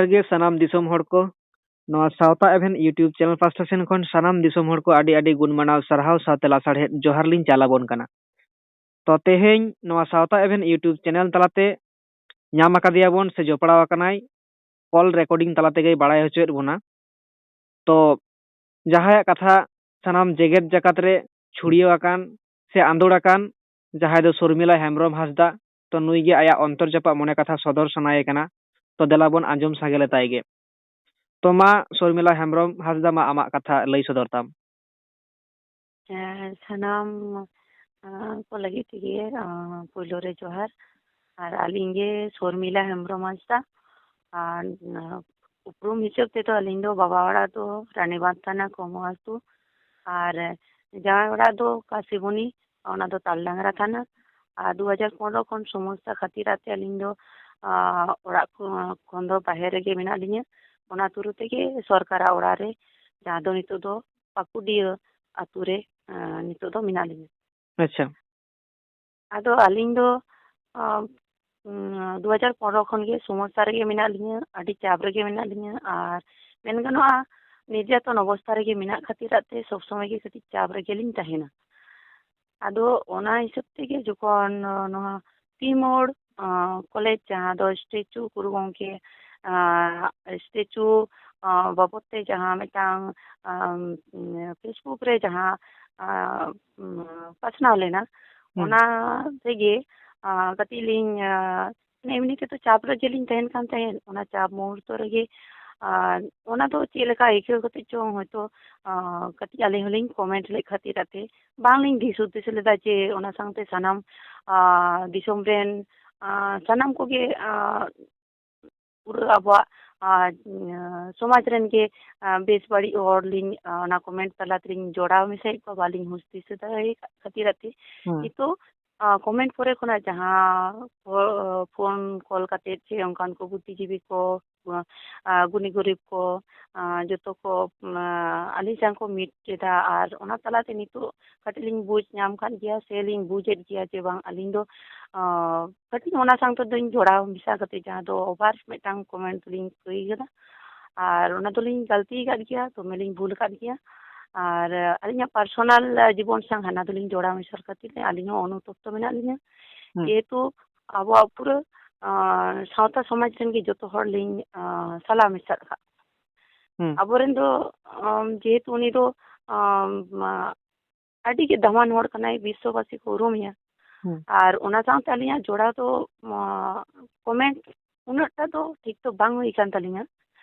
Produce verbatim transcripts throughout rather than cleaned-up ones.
ᱡᱚᱦᱟᱨ ᱜᱮ ᱥᱟᱱᱟᱢ ᱫᱤᱥᱚᱢ ᱦᱚᱲ ᱠᱚ᱾ ᱱᱚᱣᱟ ᱥᱟᱶᱛᱟ ᱮᱵᱷᱮᱱ YouTube channel ᱯᱟᱦᱴᱟ ᱥᱮᱱ ᱠᱷᱚᱱ ᱥᱟᱱᱟᱢ ᱫᱤᱥᱚᱢ ᱦᱚᱲ ᱠᱚ ᱟᱹᱰᱤ ᱟᱹᱰᱤ ᱜᱩᱱ ᱢᱟᱱᱟᱣ ᱥᱟᱨᱦᱟᱣ ᱥᱟᱶᱛᱮ ᱞᱟᱥᱟᱲᱦᱮᱫ ᱡᱚᱦᱟᱨ ᱞᱤᱧ ᱪᱟᱞ ᱟᱵᱚᱱ ᱠᱟᱱᱟ᱾ ᱛᱚ, ᱛᱮᱦᱮᱧ ᱱᱚᱣᱟ ᱥᱟᱶᱛᱟ ᱮᱵᱷᱮᱱ YouTube channel ᱛᱟᱞᱟᱛᱮ ᱧᱟᱢ ᱟᱠᱟᱫᱮᱭᱟ ᱵᱚᱱ ᱥᱮ ᱡᱚᱯᱲᱟᱣ ᱟᱠᱟᱱᱟᱭ, call recording ᱛᱟᱞᱟ ᱛᱮᱜᱮᱭ ᱵᱟᱲᱟᱭ ᱦᱚᱪᱚᱭᱮᱫ ᱵᱚᱱᱟ᱾ ᱛᱚ, ᱡᱟᱦᱟᱸᱭᱟᱜ ᱠᱟᱛᱷᱟ ᱥᱟᱱᱟᱢ ᱡᱮᱜᱮᱛ ᱡᱟᱠᱟᱛ ᱨᱮ ᱪᱷᱩᱲᱭᱟᱹᱣ ᱟᱠᱟᱱ ᱥᱮ ᱟᱸᱫᱳᱲ ᱟᱠᱟᱱ, ᱡᱟᱦᱟᱸᱭ ᱫᱚ ᱥᱚᱨᱢᱤᱞᱟ ᱦᱮᱢᱵᱨᱚᱢ ᱦᱟᱸᱥᱫᱟ, ᱛᱚ, ᱱᱩᱭ ᱜᱮ ᱟᱭᱟᱜ ᱚᱱᱛᱚᱨ ᱡᱟᱯᱟᱜ ᱢᱚᱱᱮ ᱠᱟᱛᱷᱟ ᱥᱚᱫᱚᱨ ᱥᱟᱱᱟᱭᱮ ᱠᱟᱱᱟ᱾ ᱛᱚ, ᱫᱮᱞᱟ ᱵᱚᱱ ᱟᱸᱡᱚᱢ ᱥᱟᱸᱜᱮ ᱞᱮᱛᱟᱭ ᱜᱮ᱾ ᱛᱚ, ᱢᱟ, ᱥᱚᱨᱢᱤᱞᱟ ᱦᱮᱢᱵᱨᱚᱢ ᱦᱟᱸᱥᱫᱟ, ᱢᱟ, ᱟᱢᱟᱜ ᱠᱟᱛᱷᱟ ᱞᱟᱹᱭ ᱥᱚᱫᱚᱨ ᱛᱟᱢ᱾ ᱦᱮᱸ, ᱥᱟᱱᱟᱢ, ᱟᱸ, ᱠᱚ ᱞᱟᱹᱜᱤᱫ ᱛᱮᱜᱮ, ᱟᱸ, ᱯᱳᱭᱞᱳ ᱨᱮ ᱡᱚᱦᱟᱨ᱾ ᱟᱨ ᱟᱹᱞᱤᱧ ᱜᱮ ᱥᱚᱨᱢᱤᱞᱟ ᱦᱮᱢᱵᱨᱚᱢ ᱦᱟᱸᱥᱫᱟ᱾ ᱟᱨ, ᱟᱸ, ᱩᱯᱨᱩᱢ ᱦᱤᱥᱟᱹᱵ ᱛᱮᱫᱚ ᱟᱹᱞᱤᱧ ᱫᱚ ᱵᱟᱵᱟ ᱚᱲᱟᱜ ᱫᱚ ᱨᱟᱱᱤᱵᱟᱸᱫᱷ ᱛᱷᱟᱱᱟ ᱠᱚᱢᱚ ᱟᱹᱛᱩ᱾ ᱟᱨ ᱡᱟᱶᱟᱭ ᱚᱲᱟᱜ ᱫᱚ ᱠᱟᱥᱤᱵᱚᱱᱤ, ᱚᱱᱟ ᱫᱚ ᱛᱟᱞᱰᱟᱝᱨᱟ ᱛᱷᱟᱱᱟ᱾ ᱟᱨ ᱫᱩ ᱦᱟᱡᱟᱨ ᱯᱚᱱᱨᱚ ᱠᱷᱚᱱ ᱥᱚᱢᱚᱥᱥᱟ ᱠᱷᱟᱹᱛᱤᱨ ᱟᱛᱮ ᱟᱹᱞᱤᱧ ᱫᱚ, ᱟᱸ, ᱚᱲᱟᱜ ᱠᱷᱚ-, ᱠᱷᱚᱱ ᱫᱚ ᱵᱟᱦᱮᱨ ᱨᱮᱜᱮ ᱢᱮᱱᱟᱜ ᱞᱤᱧᱟᱹ᱾ ᱚᱱᱟ ᱛᱩᱨᱩ ᱛᱮᱜᱮ ᱥᱚᱨᱠᱟᱨᱟᱜ ᱚᱲᱟᱜ ᱨᱮ, ᱡᱟᱦᱟᱸ ᱫᱚ ᱱᱤᱛᱚᱜ ᱫᱚ ᱯᱟᱠᱩᱰᱤᱭᱟᱹ ᱟᱛᱳ ᱨᱮ, ᱟᱸ, ᱱᱤᱛᱚᱜ ᱫᱚ ᱢᱮᱱᱟᱜ ᱞᱤᱧᱟᱹ᱾ ᱟᱪᱪᱷᱟ᱾ ᱟᱫᱚ ᱟᱹᱞᱤᱧ ᱫᱚ, ᱟᱸ, ᱩᱸ, ᱫᱩ ᱦᱟᱡᱟᱨ ᱯᱚᱱᱨᱚ ᱠᱷᱚᱱ ᱜᱮ ᱥᱚᱢᱚᱥᱥᱟ ᱨᱮᱜᱮ ᱢᱮᱱᱟᱜ ᱞᱤᱧᱟᱹ, ᱟᱹᱰᱤ ᱪᱟᱯ ᱨᱮᱜᱮ ᱢᱮᱱᱟᱜ ᱞᱤᱧᱟᱹ, ᱟᱨ ᱢᱮᱱ ᱜᱟᱱᱚᱜᱼᱟ ᱱᱤᱨᱡᱟᱛᱚᱱ ᱚᱵᱚᱥᱛᱷᱟ ᱨᱮᱜᱮ ᱢᱮᱱᱟᱜ ᱠᱷᱟᱹᱛᱤᱨ ᱛᱮ ᱥᱚᱵ ᱥᱚᱢᱚᱭ ᱜᱮ ᱠᱟᱹᱴᱤᱡ ᱪᱟᱯ ᱨᱮᱜᱮ ᱞᱤᱧ ᱛᱟᱦᱮᱱᱟ᱾ ᱟᱫᱚ ᱚᱱᱟ ᱦᱤᱥᱟᱹᱵ ᱛᱮᱜᱮ ᱡᱚᱠᱷᱚᱱ, ᱟᱸ, ᱱᱚᱣᱟ ᱯᱤ ᱢᱳᱲ, ᱟᱸ, ᱠᱚᱞᱮᱡᱽ, ᱡᱟᱦᱟᱸ ᱫᱚ ᱥᱴᱮᱪᱩ ᱜᱩᱨᱩ ᱜᱚᱢᱠᱮ, ᱟᱸ, ᱥᱴᱮᱪᱩ, ᱟᱸ, ᱵᱟᱵᱚᱫ ᱛᱮ ᱡᱟᱦᱟᱸ ᱢᱤᱫᱴᱟᱝ, ᱟᱸ, Facebook ᱨᱮ ᱡᱟᱦᱟᱸ, ᱟᱸ, ᱩᱸ, ᱯᱟᱥᱱᱟᱣ ᱞᱮᱱᱟ, ᱦᱩᱸ᱾ ᱚᱱᱟ ᱛᱮᱜᱮ, ᱟᱸ, ᱠᱟᱹᱴᱤᱡ ᱞᱤᱧ, ᱟᱸ, ᱢᱟᱱᱮ ᱮᱢᱱᱤ ᱛᱮᱫᱚ ᱪᱟᱯ ᱨᱮᱜᱮ ᱞᱤᱧ ᱛᱟᱦᱮᱱ ᱠᱟᱱ ᱛᱟᱦᱮᱸᱫ᱾ ᱚᱱᱟ ᱪᱟᱯ ᱢᱩᱦᱩᱨᱛᱚ ᱨᱮᱜᱮ, ᱟᱸ, ᱚᱱᱟ ᱫᱚ ᱪᱮᱫ ᱞᱮᱠᱟ ᱟᱹᱭᱠᱟᱹᱣ ᱠᱟᱛᱮ ᱪᱚᱝ ᱦᱚᱭᱛᱳ, ᱟᱸ, ᱠᱟᱹᱴᱤᱡ ᱟᱹᱞᱤᱧ ᱦᱚᱸᱞᱤᱧ comment ᱞᱮᱫ ᱠᱷᱟᱹᱛᱤᱨ ᱟᱛᱮ ᱵᱟᱝᱞᱤᱧ ᱫᱤᱥ ᱦᱩᱫᱤᱥ ᱞᱮᱫᱟ ᱡᱮ ᱚᱱᱟ ᱥᱟᱶᱛᱮ ᱥᱟᱱᱟᱢ, ᱟᱸ, ᱫᱤᱥᱚᱢ ᱨᱮᱱ, ᱟᱸ, ᱥᱟᱱᱟᱢ ᱠᱚᱜᱮ, ᱟᱸ, ᱯᱩᱨᱟᱹ ᱟᱵᱚᱣᱟᱜ, ᱟᱸ, ᱥᱚᱢᱟᱡᱽ ᱨᱮᱱ ᱜᱮ, ᱟᱸ, ᱵᱮᱥ ᱵᱟᱹᱲᱤᱡ ᱦᱚᱲ ᱞᱤᱧ, ᱟᱸ, ᱚᱱᱟ comment ᱛᱟᱞᱟ ᱛᱮᱞᱤᱧ ᱡᱚᱲᱟᱣ ᱢᱮᱥᱟᱭᱮᱫ ᱠᱚᱣᱟ, ᱵᱟᱹᱞᱤᱧ ᱦᱩᱥ ᱫᱤᱥᱟᱹ ᱫᱟᱲᱮᱭᱟᱠᱟᱫ ᱠᱷᱟᱹᱛᱤᱨ ᱟᱛᱮ ᱦᱩᱸ᱾ ᱱᱤᱛᱚᱜ ᱠᱚᱢᱮᱱᱴ ᱯᱚᱨᱮ ᱠᱷᱚᱱᱟᱜ ᱡᱟᱦᱟᱸ ᱯᱷᱳᱱ ᱠᱚᱞ ᱠᱟᱛᱮ ᱥᱮ ᱚᱱᱠᱟᱱ ᱠᱚ ᱵᱩᱫᱽᱫᱷᱤᱡᱤᱵᱤ ᱠᱚ, ᱜᱩᱱᱤ ᱜᱩᱨᱤᱵ ᱠᱚ, ᱡᱚᱛᱚ ᱠᱚ ᱟᱹᱞᱤᱧ ᱥᱟᱶ ᱠᱚ ᱢᱤᱴ ᱠᱮᱫᱟ᱾ ᱟᱨ ᱚᱱᱟ ᱛᱟᱞᱟᱛᱮ ᱱᱤᱛᱚᱜ ᱠᱟᱹᱴᱤᱡ ᱞᱤᱧ ᱵᱩᱡᱽ ᱧᱟᱢ ᱠᱟᱫ ᱜᱮᱭᱟ ᱥᱮ ᱞᱤᱧ ᱵᱩᱡᱮᱫ ᱜᱮᱭᱟ ᱡᱮ ᱵᱟᱝ, ᱟᱹᱞᱤᱧ ᱫᱚ ᱠᱟᱹᱴᱤᱡ ᱚᱱᱟ ᱥᱟᱶ ᱛᱮᱫᱚᱧ ᱡᱚᱲᱟᱣ ᱢᱮᱥᱟ ᱠᱟᱛᱮ ᱡᱟᱦᱟᱸ ᱫᱚ ᱚᱵᱷᱟᱨ ᱢᱤᱫᱴᱟᱝ ᱠᱚᱢᱮᱱᱴ ᱞᱤᱧ ᱠᱟᱹᱭ ᱠᱟᱫᱟ᱾ ᱟᱨ ᱚᱱᱟ ᱫᱚᱞᱤᱧ ᱜᱟᱹᱞᱛᱤ ᱟᱠᱟᱫ ᱜᱮᱭᱟ, ᱫᱚᱢᱮ ᱞᱤᱧ ᱵᱷᱩᱞ ᱟᱠᱟᱫ ᱜᱮᱭᱟ᱾ ᱟᱨ ᱟᱹᱞᱤᱧᱟᱜ ᱯᱟᱨᱥᱚᱱᱟᱞ ᱡᱤᱵᱚᱱ ᱥᱟᱶ ᱦᱟᱱᱟ ᱫᱚᱞᱤᱧ ᱡᱚᱲᱟᱣ ᱢᱮᱥᱟ ᱠᱟᱛᱮ ᱟᱹᱞᱤᱧ ᱦᱚᱸ ᱚᱱᱩᱛᱚᱯᱛᱚ ᱢᱮᱱᱟᱜ ᱞᱤᱧᱟ᱾ ᱦᱩᱸ᱾ ᱡᱮᱦᱮᱛᱩ ᱟᱵᱚᱣᱟᱜ ᱯᱩᱨᱟᱹ, ᱟᱸ, ᱥᱟᱶᱛᱟ ᱥᱚᱢᱟᱡᱽ ᱨᱮᱱ ᱜᱮ ᱡᱚᱛᱚ ᱦᱚᱲ ᱞᱤᱧ, ᱟᱸ, ᱥᱟᱞᱟ ᱢᱮᱥᱟ ᱟᱠᱟᱫ᱾ ᱦᱩᱸ᱾ ᱟᱵᱚᱨᱮᱱ ᱫᱚ, ᱟᱸ, ᱡᱮᱦᱮᱛᱩ ᱩᱱᱤ ᱫᱚ, ᱟᱸ, ᱢᱟ-, ᱟᱹᱰᱤ ᱜᱮ ᱫᱟᱢᱟᱱ ᱦᱚᱲ ᱠᱟᱱᱟᱭ, ᱵᱤᱥᱥᱚᱵᱟᱥᱤ ᱠᱚ ᱩᱨᱩᱢᱮᱭᱟ᱾ ᱦᱩᱸ᱾ ᱟᱨ ᱚᱱᱟ ᱥᱟᱶᱛᱮ ᱟᱹᱞᱤᱧᱟᱜ ᱡᱚᱲᱟᱣ ᱫᱚ, ᱟᱸ, ᱠᱚᱢᱮᱱᱴ ᱩᱱᱟᱹᱜ ᱴᱟ ᱫᱚ ᱴᱷᱤᱠ ᱫᱚ ᱵᱟᱝ ᱦᱩᱭ ᱠᱟᱱ ᱛᱟᱹᱞᱤᱧᱟ᱾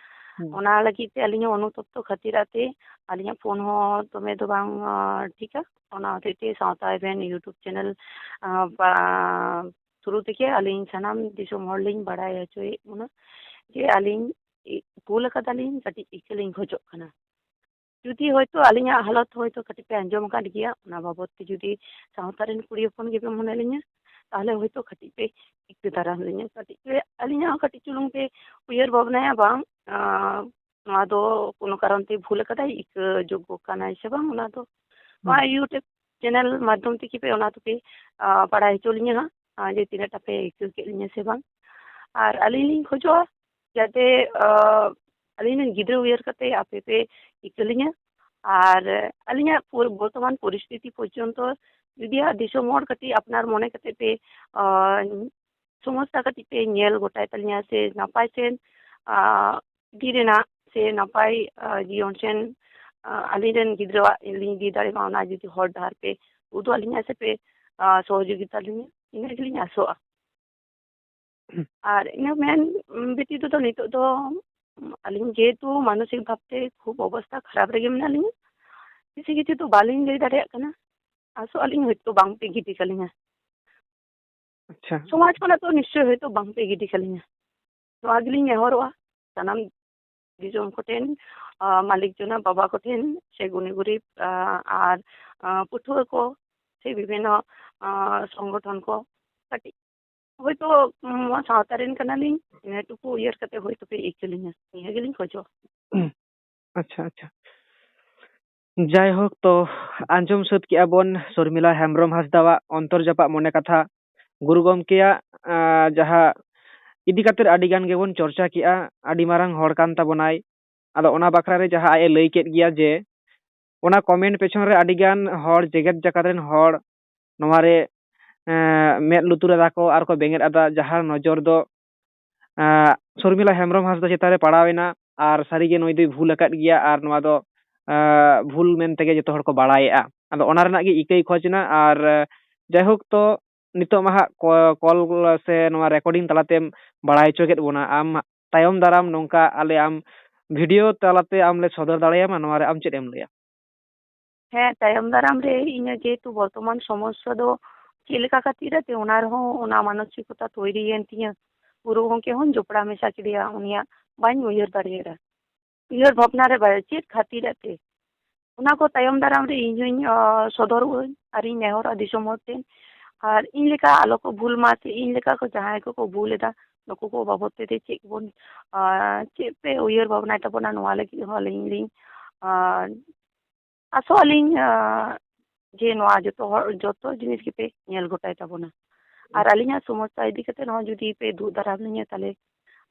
ᱦᱩᱸ᱾ ᱚᱱᱟ ᱞᱟᱹᱜᱤᱫ ᱛᱮ ᱟᱹᱞᱤᱧ ᱦᱚᱸ ᱚᱱᱩᱛᱚᱯᱛᱚ ᱠᱷᱟᱹᱛᱤᱨ ᱟᱛᱮ ᱟᱹᱞᱤᱧᱟᱜ ᱯᱷᱳᱱ ᱦᱚᱸ ᱫᱚᱢᱮ ᱫᱚ ᱵᱟᱝ, ᱟᱸ, ᱴᱷᱤᱠᱟ᱾ ᱚᱱᱟ ᱦᱚᱛᱮᱡ ᱛᱮ ᱥᱟᱶᱛᱟ ᱮᱵᱷᱮᱱ YouTube ᱪᱮᱱᱮᱞ, ᱟᱸ, ᱵᱟ-, ᱛᱷᱨᱩ ᱛᱮᱜᱮ ᱟᱹᱞᱤᱧ ᱥᱟᱱᱟᱢ ᱫᱤᱥᱚᱢ ᱦᱚᱲ ᱞᱤᱧ ᱵᱟᱲᱟᱭ ᱦᱚᱪᱚᱭᱮᱫ ᱵᱚᱱᱟ ᱡᱮ ᱟᱹᱞᱤᱧ ᱤ-, ᱵᱷᱩᱞ ᱟᱠᱟᱫᱟᱞᱤᱧ, ᱠᱟᱹᱴᱤᱡ ᱤᱠᱟᱹ ᱞᱤᱧ ᱠᱷᱚᱡᱚᱜ ᱠᱟᱱᱟ᱾ ᱡᱩᱫᱤ ᱦᱚᱭᱛᱳ ᱟᱹᱞᱤᱧᱟᱜ ᱦᱟᱞᱚᱛ ᱦᱚᱭᱛᱳ ᱠᱟᱹᱴᱤᱡ ᱯᱮ ᱟᱸᱡᱚᱢ ᱟᱠᱟᱫ ᱜᱮᱭᱟ, ᱚᱱᱟ ᱵᱟᱵᱚᱫ ᱛᱮ ᱡᱩᱫᱤ ᱥᱟᱶᱛᱟ ᱨᱮᱱ ᱠᱩᱲᱤ ᱦᱚᱯᱚᱱ ᱜᱮᱯᱮ ᱢᱚᱱᱮ ᱞᱤᱧᱟ, ᱛᱟᱦᱚᱞᱮ ᱦᱚᱭᱛᱳ ᱠᱟᱹᱴᱤᱡ ᱯᱮ ᱤᱠᱟᱹ ᱫᱟᱨᱟᱢ ᱞᱤᱧᱟ, ᱠᱟᱹᱴᱤᱡ ᱯᱮ ᱟᱹᱞᱤᱧᱟᱜ ᱦᱚᱸ ᱠᱟᱹᱴᱤᱡ ᱪᱩᱞᱩᱝ ᱯᱮ ᱩᱭᱦᱟᱹᱨ ᱵᱷᱟᱵᱽᱱᱟᱭᱟ, ᱵᱟᱝ, ᱟᱸ, ᱱᱚᱣᱟ ᱫᱚ ᱠᱳᱱᱳ ᱠᱟᱨᱚᱱ ᱛᱮ ᱵᱷᱩᱞ ᱟᱠᱟᱫᱟᱭ, ᱤᱠᱟᱹ ᱡᱳᱜᱽᱜᱚ ᱠᱟᱱᱟᱭ ᱥᱮ ᱵᱟᱝ, ᱚᱱᱟ ᱫᱚ ᱱᱚᱣᱟ ᱦᱩᱸ᱾ YouTube ᱪᱮᱱᱮᱞ ᱢᱟᱫᱽᱫᱷᱚᱢ ᱛᱮᱜᱮ ᱯᱮ ᱚᱱᱟ ᱫᱚᱯᱮ, ᱟᱸ, ᱵᱟᱲᱟᱭ ᱦᱚᱪᱚ ᱞᱤᱧᱟ ᱦᱟᱸᱜ, ᱟᱸ, ᱡᱮ ᱛᱤᱱᱟᱹᱜ ᱴᱟ ᱯᱮ ᱤᱠᱟᱹ ᱠᱮᱫ ᱞᱤᱧᱟ ᱥᱮ ᱵᱟᱝ᱾ ᱟᱨ ᱟᱹᱞᱤᱧ ᱞᱤᱧ ᱠᱷᱚᱡᱚᱜᱼᱟ ᱡᱟᱛᱮ, ᱟᱸ, ᱟᱹᱞᱤᱧ ᱨᱮᱱ ᱜᱤᱫᱽᱨᱟᱹ ᱩᱭᱦᱟᱹᱨ ᱠᱟᱛᱮ ᱟᱯᱮ ᱯᱮ ᱤᱠᱟᱹ ᱞᱤᱧᱟ᱾ ᱟᱨ ᱟᱹᱞᱤᱧᱟᱜ ᱯᱚᱨ-, ᱵᱚᱨᱛᱚᱢᱟᱱ ᱯᱚᱨᱤᱥᱛᱷᱤᱛᱤ ᱯᱚᱨᱡᱚᱱᱛᱚ ᱡᱩᱫᱤ ᱦᱟᱸᱜ ᱫᱤᱥᱚᱢ ᱦᱚᱲ ᱠᱟᱹᱴᱤᱡ ᱟᱯᱱᱟᱨ ᱢᱚᱱᱮ ᱠᱟᱛᱮ ᱯᱮ, ᱟᱸ, ᱥᱚᱢᱚᱥᱥᱟ ᱠᱟᱹᱴᱤᱡ ᱯᱮ ᱧᱮᱞ ᱜᱚᱴᱟᱭ ᱛᱟᱹᱞᱤᱧᱟ ᱥᱮ ᱱᱟᱯᱟᱭ ᱥᱮᱱ, ᱟᱸ, ᱤᱫᱤ ᱨᱮᱱᱟᱜ ᱥᱮ ᱱᱟᱯᱟᱭ, ᱟᱸ, ᱡᱤᱭᱚᱱ ᱥᱮᱱ, ᱟᱸ, ᱟᱹᱞᱤᱧ ᱨᱮᱱ ᱜᱤᱫᱽᱨᱟᱹᱣᱟᱜ ᱞᱤᱧ ᱤᱫᱤ ᱫᱟᱲᱮᱭᱟᱜ ᱢᱟ, ᱚᱱᱟ ᱡᱩᱫᱤ ᱦᱚᱨ ᱰᱟᱦᱟᱨ ᱯᱮ ᱩᱫᱩᱜ ᱟᱹᱞᱤᱧᱟ ᱥᱮ ᱯᱮ, ᱟᱸ, ᱥᱚᱦᱚᱡᱳᱜᱤᱛᱟ ᱞᱤᱧᱟ, ᱤᱱᱟᱹ ᱜᱮᱞᱤᱧ ᱟᱥᱚᱜᱼᱟ᱾ ᱟᱨ ᱤᱱᱟᱹ ᱢᱮᱱ, ᱩᱸ, ᱵᱮᱛᱤᱛᱚ ᱫᱚ ᱱᱤᱛᱚᱜ ᱫᱚ, ᱩᱸ, ᱟᱹᱞᱤᱧ ᱡᱮᱦᱮᱛᱩ ᱢᱟᱱᱚᱥᱤᱠ ᱵᱷᱟᱵᱽᱛᱮ ᱠᱷᱩᱵ ᱚᱵᱚᱥᱛᱟ ᱠᱷᱟᱨᱟᱯ ᱨᱮᱜᱮ ᱢᱮᱱᱟᱜ ᱞᱤᱧᱟ, ᱵᱮᱥᱤ ᱠᱤᱪᱷᱩ ᱫᱚ ᱵᱟᱹᱞᱤᱧ ᱞᱟᱹᱭ ᱫᱟᱲᱮᱭᱟᱜ ᱠᱟᱱᱟ᱾ ᱟᱥᱚᱜ ᱟᱹᱞᱤᱧ ᱦᱚᱭᱛᱳ ᱵᱟᱝᱯᱮ ᱜᱤᱰᱤ ᱠᱟᱹᱞᱤᱧᱟ᱾ ᱟᱪᱪᱷᱟ᱾ ᱥᱚᱢᱟᱡᱽ ᱠᱷᱚᱱᱟᱜ ᱫᱚ ᱱᱤᱥᱪᱳᱭ ᱦᱚᱭᱛᱳ ᱵᱟᱝᱯᱮ ᱜᱤᱰᱤ ᱠᱟᱹᱞᱤᱧᱟ, ᱱᱚᱣᱟ ᱜᱮᱞᱤᱧ ᱱᱮᱦᱚᱨᱚᱜᱼᱟ ᱥᱟᱱᱟᱢ ᱫᱤᱥᱚᱢ ᱠᱚᱴᱷᱮᱱ, ᱟᱸ, ᱢᱟᱹᱞᱤᱠ ᱡᱚᱱᱟ ᱵᱟᱵᱟ ᱠᱚᱴᱷᱮᱱ ᱥᱮ ᱜᱩᱱᱤ ᱜᱩᱨᱤᱵ, ᱟᱸ, ᱟᱨ, ᱟᱸ, ᱯᱟᱹᱴᱷᱩᱣᱟᱹ ᱠᱚ, ᱥᱮ ᱵᱤᱵᱷᱤᱱᱱᱚ ᱥᱚᱝᱜᱚᱴᱷᱚᱱ ᱠᱚ ᱠᱟᱹᱴᱤᱡ ᱦᱳᱭᱛᱳ ᱥᱟᱶᱛᱟ ᱨᱮᱱ ᱠᱟᱱᱟᱞᱤᱧ, ᱤᱱᱟᱹ ᱴᱩᱠᱩ ᱩᱭᱦᱟᱹᱨ ᱠᱟᱛᱮ ᱦᱳᱭᱛᱳ ᱯᱮ ᱤᱠᱟᱹ ᱞᱤᱧᱟ, ᱱᱤᱭᱟᱹ ᱜᱮᱞᱤᱧ ᱠᱷᱚᱡᱚᱜᱼᱟ᱾ ᱟᱪᱪᱷᱟ ᱟᱪᱪᱷᱟ᱾ ᱡᱟᱭᱦᱳᱠ, ᱛᱚ ᱟᱸᱡᱚᱢ ᱥᱟᱹᱛ ᱠᱮᱜᱼᱟ ᱵᱚᱱ ᱥᱚᱨᱢᱤᱞᱟ ᱦᱮᱢᱵᱨᱚᱢ ᱦᱟᱸᱥᱫᱟᱣᱟᱜ ᱚᱱᱛᱚᱨ ᱡᱟᱯᱟᱜ ᱢᱚᱱᱮ ᱠᱟᱛᱷᱟ᱾ ᱜᱩᱨᱩ ᱜᱚᱢᱠᱮᱭᱟᱜ ᱡᱟᱦᱟᱸ ᱤᱫᱤ ᱠᱟᱛᱮ ᱟᱹᱰᱤ ᱜᱟᱱ ᱜᱮᱵᱚᱱ ᱪᱚᱨᱪᱟ ᱠᱮᱜᱼᱟ, ᱟᱹᱰᱤ ᱢᱟᱨᱟᱝ ᱦᱚᱲ ᱠᱟᱱ ᱛᱟᱵᱚᱱᱟᱭ᱾ ᱟᱫᱚ ᱚᱱᱟ ᱵᱟᱠᱷᱨᱟ ᱨᱮ ᱡᱟᱦᱟᱸ ᱟᱡ ᱮ ᱞᱟᱹᱭ ᱠᱮᱫ ᱜᱮᱭᱟ ᱡᱮ ᱚᱱᱟ ᱠᱚᱢᱮᱱᱴ ᱯᱮᱪᱷᱚᱱ ᱨᱮ ᱟᱹᱰᱤ ᱜᱟᱱ ᱦᱚᱲ, ᱡᱮᱜᱮᱛ ᱡᱟᱠᱟᱛ ᱨᱮᱱ ᱦᱚᱲ ᱱᱚᱣᱟ ᱨᱮ ᱢᱮᱫ ᱞᱩᱛᱩᱨ ᱟᱫᱟ ᱠᱚ ᱟᱨ ᱠᱚ ᱵᱮᱸᱜᱮᱫ ᱟᱫᱟ, ᱡᱟᱦᱟᱸ ᱱᱚᱡᱚᱨ ᱫᱚ ᱥᱚᱨᱢᱤᱞᱟ ᱦᱮᱢᱵᱨᱚᱢ ᱦᱟᱸᱥᱫᱟ ᱪᱮᱛᱟᱱ ᱨᱮ ᱯᱟᱲᱟᱣ ᱮᱱᱟ᱾ ᱟᱨ ᱥᱟᱹᱨᱤᱜᱮ ᱱᱩᱭ ᱫᱚᱭ ᱵᱷᱩᱞ ᱟᱠᱟᱫ ᱜᱮᱭᱟ ᱟᱨ ᱱᱚᱣᱟ ᱫᱚ ᱵᱷᱩᱞ ᱢᱮᱱ ᱛᱮᱜᱮ ᱡᱚᱛᱚ ᱦᱚᱲ ᱠᱚ ᱵᱟᱲᱟᱭᱮᱫᱼᱟ᱾ ᱟᱫᱚ ᱚᱱᱟ ᱨᱮᱱᱟᱜ ᱜᱮ ᱤᱠᱟᱹᱭ ᱠᱷᱚᱡᱽ ᱮᱱᱟ᱾ ᱟᱨ ᱡᱟᱭᱦᱳᱠ, ᱛᱚ ᱱᱤᱛᱚᱜ ᱢᱟ ᱦᱟᱸᱜ ᱠᱚᱞ ᱥᱮ ᱱᱚᱣᱟ ᱨᱮᱠᱚᱨᱰᱤᱝ ᱛᱟᱞᱟᱛᱮᱢ ᱵᱟᱲᱟᱭ ᱦᱚᱪᱚ ᱠᱮᱫ ᱵᱚᱱᱟ᱾ ᱟᱢ ᱛᱟᱭᱚᱢ ᱫᱟᱨᱟᱢ ᱱᱚᱝᱠᱟ ᱟᱞᱮ ᱟᱢ ᱵᱷᱤᱰᱤᱭᱳ ᱛᱟᱞᱟᱛᱮ ᱟᱢ ᱞᱮ ᱥᱚᱫᱚᱨ ᱫᱟᱲᱮᱭᱟᱢᱟ, ᱱᱚᱣᱟ ᱨᱮ ᱟᱢ ᱪᱮᱫ ᱮᱢ ᱞᱟᱹᱭᱟ? ᱦᱮᱸ, ᱛᱟᱭᱚᱢ ᱫᱟᱨᱟᱢ ᱨᱮ ᱤᱧᱟᱹᱜ ᱡᱮᱦᱮᱛᱩ ᱵᱚᱨᱛᱚᱢᱟᱱ ᱥᱚᱢᱚᱥᱥᱟ ᱫᱚ ᱪᱮᱫ ᱞᱮᱠᱟ ᱠᱷᱟᱹᱛᱤᱨ ᱛᱮ, ᱚᱱᱟ ᱨᱮᱦᱚᱸ ᱚᱱᱟ ᱢᱟᱱᱚᱥᱤᱠᱚᱛᱟ ᱛᱳᱭᱨᱤᱭᱮᱱ ᱛᱤᱧᱟᱹ᱾ ᱜᱩᱨᱩ ᱜᱚᱢᱠᱮ ᱦᱚᱸᱧ ᱡᱚᱯᱲᱟᱣ ᱢᱮᱥᱟ ᱠᱮᱫᱮᱭᱟ, ᱩᱱᱤᱭᱟᱜ ᱵᱟᱹᱧ ᱩᱭᱦᱟᱹᱨ ᱫᱟᱲᱮᱭᱟᱫᱟ, ᱩᱭᱦᱟᱹᱨ ᱵᱷᱟᱵᱽᱱᱟ ᱨᱮ ᱵᱟᱭ ᱪᱮᱫ ᱠᱷᱟᱹᱛᱤᱨ ᱛᱮ᱾ ᱚᱱᱟ ᱠᱚ ᱛᱟᱭᱚᱢ ᱫᱟᱨᱟᱢ ᱨᱮ ᱤᱧ ᱦᱚᱸᱧ ᱥᱚᱫᱚᱨᱚᱜ ᱟᱹᱧ ᱟᱨ ᱤᱧ ᱱᱮᱦᱚᱨᱟ ᱫᱤᱥᱚᱢ ᱦᱚᱲ ᱴᱷᱮᱱ, ᱟᱨ ᱤᱧ ᱞᱮᱠᱟ ᱟᱞᱚ ᱠᱚ ᱵᱷᱩᱞ ᱢᱟ, ᱥᱮ ᱤᱧ ᱞᱮᱠᱟ ᱠᱚ ᱡᱟᱦᱟᱸᱭ ᱠᱚᱠᱚ ᱵᱷᱩᱞ ᱮᱫᱟ, ᱱᱩᱠᱩ ᱠᱚ ᱵᱟᱵᱚᱫ ᱛᱮ ᱪᱮᱫ ᱵᱚᱱ ᱪᱮᱫ ᱯᱮ ᱩᱭᱦᱟᱹᱨ ᱵᱷᱟᱵᱽᱱᱟᱭ ᱛᱟᱵᱚᱱᱟ, ᱱᱚᱣᱟ ᱞᱟᱹᱜᱤᱫ ᱦᱚᱸ ᱟᱹᱞᱤᱧ ᱞᱤᱧ ᱟᱥᱚᱜ ᱟᱹᱞᱤᱧ ᱡᱮ ᱱᱚᱣᱟ ᱡᱚᱛᱚ ᱦᱚᱲ, ᱡᱚᱛᱚ ᱡᱤᱱᱤᱥ ᱜᱮᱯᱮ ᱧᱮᱞ ᱜᱚᱴᱟᱭ ᱛᱟᱵᱚᱱᱟ᱾ ᱟᱨ ᱟᱹᱞᱤᱧᱟᱜ ᱥᱚᱢᱚᱥᱥᱟ ᱤᱫᱤ ᱠᱟᱛᱮ ᱦᱚᱸ ᱡᱩᱫᱤ ᱯᱮ ᱫᱩᱜ ᱫᱟᱨᱟᱢ ᱞᱤᱧᱟ, ᱛᱟᱦᱞᱮ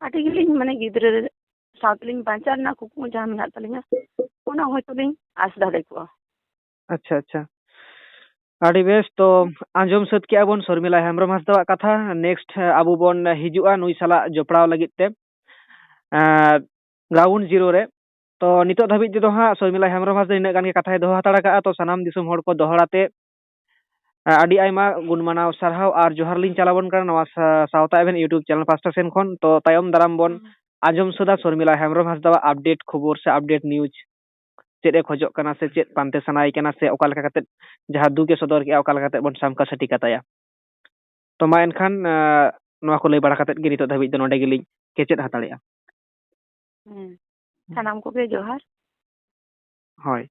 ᱟᱹᱰᱤ ᱜᱮᱞᱤᱧ, ᱢᱟᱱᱮ, ᱜᱤᱫᱽᱨᱟᱹ ᱥᱟᱶᱛᱮᱞᱤᱧ ᱵᱟᱧᱪᱟᱣ ᱨᱮᱱᱟᱜ ᱠᱩᱠᱢᱩ ᱡᱟᱦᱟᱸ ᱢᱮᱱᱟᱜ ᱛᱟᱹᱞᱤᱧᱟ, ᱚᱱᱟ ᱦᱚᱭᱛᱳ ᱞᱤᱧ ᱟᱸᱥ ᱫᱟᱲᱮ ᱠᱚᱜᱼᱟ᱾ ᱟᱪᱪᱷᱟ ᱟᱪᱪᱷᱟ, ᱟᱹᱰᱤ ᱵᱮᱥ᱾ ᱛᱚ ᱟᱸᱡᱚᱢ ᱥᱟᱹᱛ ᱠᱮᱜᱼᱟ ᱵᱚᱱ ᱥᱚᱨᱢᱤᱞᱟ ᱦᱮᱢᱵᱨᱚᱢ ᱦᱟᱸᱥᱫᱟᱣᱟᱜ ᱠᱟᱛᱷᱟ᱾ ᱱᱮᱠᱥᱴ ᱟᱵᱚ ᱵᱚᱱ ᱦᱤᱡᱩᱜᱼᱟ ᱱᱩᱭ ᱥᱟᱞᱟᱜ ᱡᱚᱯᱲᱟᱣ ᱞᱟᱹᱜᱤᱫ ᱛᱮ ᱜᱨᱟᱣᱩᱱᱰ ᱡᱤᱨᱳ ᱨᱮ᱾ ᱛᱚ ᱱᱤᱛᱚᱜ ᱫᱷᱟᱹᱵᱤᱡ ᱛᱮᱫᱚ ᱦᱟᱸᱜ ᱥᱚᱨᱢᱤᱞᱟ ᱦᱮᱢᱵᱨᱚᱢ ᱦᱟᱸᱥᱫᱟ ᱱᱤᱱᱟᱹᱜ ᱜᱟᱱ ᱜᱮ ᱠᱟᱛᱷᱟᱭ ᱫᱚᱦᱚ ᱦᱟᱛᱟᱲ ᱠᱟᱜᱼᱟ᱾ ᱛᱚ ᱥᱟᱱᱟᱢ ᱫᱤᱥᱚᱢ ᱦᱚᱲ ᱠᱚ ᱫᱚᱦᱲᱟ ᱛᱮ ᱟᱹᱰᱤ ᱟᱭᱢᱟ ᱜᱩᱱ ᱢᱟᱱᱟᱣ ᱥᱟᱨᱦᱟᱣ ᱟᱨ ᱡᱚᱦᱟᱨ ᱞᱤᱧ ᱪᱟᱞ ᱟᱵᱚᱱ ᱠᱟᱱᱟ ᱱᱚᱣᱟ ᱥᱟ-, ᱥᱟᱶᱛᱟ ᱮᱵᱷᱮᱱ YouTube ᱪᱮᱱᱮᱞ ᱯᱟᱥᱴᱟ ᱥᱮᱱ ᱠᱷᱚᱱ᱾ ᱛᱚ ᱛᱟᱭᱚᱢ ᱫᱟᱨᱟᱢ ᱵᱚᱱ ᱟᱸᱡᱚᱢ ᱥᱟᱹᱫᱟ ᱥᱚᱨᱢᱤᱞᱟ ᱦᱮᱢᱵᱨᱚᱢ ᱦᱟᱸᱥᱫᱟᱣᱟᱜ ᱟᱯᱰᱮᱴ ᱠᱷᱚᱵᱚᱨ ᱥᱮ ᱟᱯᱰᱮᱴ ᱱᱤᱭᱩᱡᱽ, ᱪᱮᱫ ᱮ ᱠᱷᱚᱡᱚᱜ ᱠᱟᱱᱟ ᱥᱮ ᱪᱮᱫ ᱯᱟᱱᱛᱮ ᱥᱟᱱᱟᱭᱮ ᱠᱟᱱᱟ ᱥᱮ ᱚᱠᱟ ᱞᱮᱠᱟ ᱠᱟᱛᱮᱫ ᱡᱟᱦᱟᱸ ᱫᱩᱠ ᱮ ᱥᱚᱫᱚᱨ ᱠᱮᱜᱼᱟ, ᱚᱠᱟ ᱞᱮᱠᱟ ᱠᱟᱛᱮᱫ ᱵᱚᱱ ᱥᱟᱢᱠᱟ ᱥᱟᱹᱴᱤ ᱠᱟᱛᱟᱭᱟ᱾ ᱛᱚ ᱢᱟ ᱮᱱᱠᱷᱟᱱ, ᱟᱸ, ᱱᱚᱣᱟ ᱠᱚ ᱞᱟᱹᱭ ᱵᱟᱲᱟ ᱠᱟᱛᱮᱫ ᱜᱮ ᱱᱤᱛᱚᱜ ᱫᱷᱟᱹᱵᱤᱡ ᱫᱚ ᱱᱚᱰᱮ ᱜᱮᱞᱤᱧ ᱠᱮᱪᱮᱫ ᱦᱟᱛᱟᱲᱮᱜᱼᱟ᱾ ᱦᱮᱸ, ᱥᱟᱱᱟᱢ ᱠᱚᱜᱮ ᱡᱚᱦᱟᱨ᱾ ᱦᱳᱭ᱾